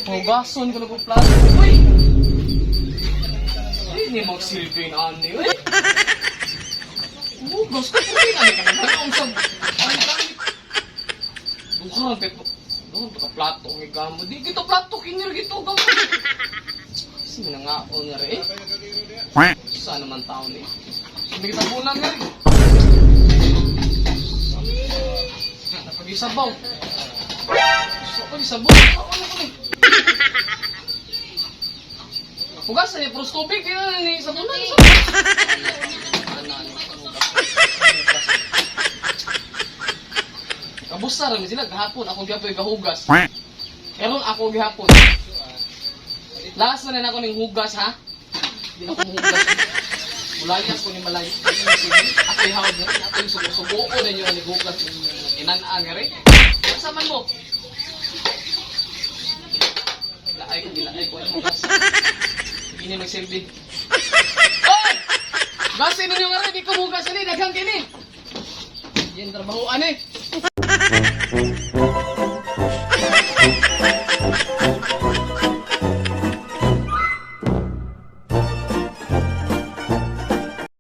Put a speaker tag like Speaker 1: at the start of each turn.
Speaker 1: Hugason ko na kong plato. Uy! Ay, ni magsilbi na ani, uy! Hugas ko po rin, ani ka naghanong sa... Ay, gamit. Duha, kay duha, ka plato ang igamo. Di gito plato, kinir gito gamo. Kasi minangaon nga rin eh. Saan naman tao ni? Hindi kita bunan nga rin. Napagisabaw. So, ako di sabon. Ako ano ko ni? Hugas na ni Pros tubig. Kaya na ni sabunan. Ano, ano, hugas. Kabusa rin sila gahapon. Ako gihapon gahugas. Karon ako gihapon. Last na na ako ning hugas ha. Di na ako muhugas. Mulayas ko ni malay. Ako'y hawd na. Ako'y sugo-sugo ko ninyo ni hugas ninyo. Inanaan nga rin. Sa man mo? Gilaay ko, gilaay ko. Ano hugas? Hindi magsilbi. Oy! Gasin ninyo nga rin. Di ko hugas ini. Daghang kini. Yan trabahoan eh.